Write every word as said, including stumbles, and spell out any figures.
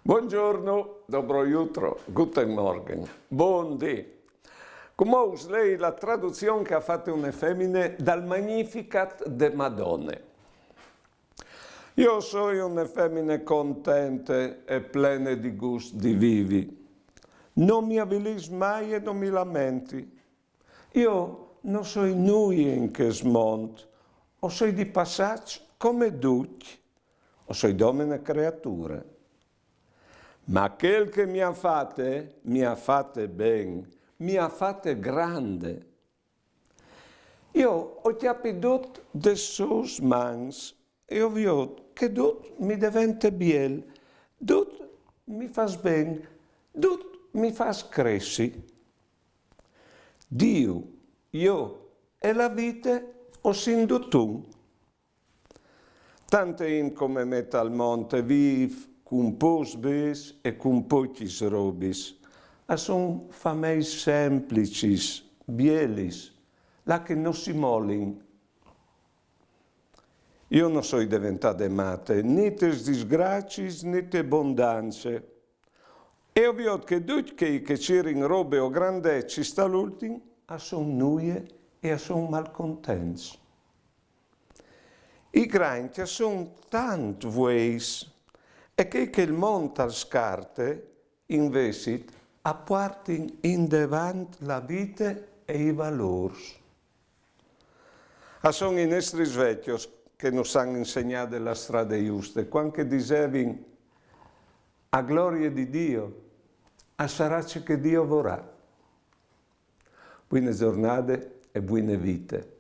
Buongiorno, dobro jutro, guten Morgen, bundì. Cumò us lei la traduzion che à fate une femine dal Magnificat de Madone. Io soi une femine contente e plene di gust di vivi. No mi avilìs mai e no mi lamenti. Io no soi nuie in chest mont, o soi di passaç come ducj, o soi dome une creature. Ma chel che mi à fate, mi à fate ben, mi à fate grande. Io o cjapi dut des sôs mans e o viôt che dut mi devente biel, dut mi fâs ben, dut mi fâs cressi. Diu, io e la vite o sin dutun. Tante int come me tal mont e vîf cun pôcs bêçs e cun pocjis robis. A son fameis semplicis, bielis, là che no si molin. Io no soi deventade mate, ni tes disgraciis ni te bondance. E o viôt che ducj chei che cirin robe o grandecis tal ultin a son nuie e a son malcontents. I grancj a son tant vueis, e chei che il mont al scarte, invezit, a puartin indevant la vite e i valôrs. A son i nestris vecjos che nus àn insegnade la strade juste, cuant che disevin: a glorie di Dio, a sarà ce che Dio vorà. Buine zornade e buine vite.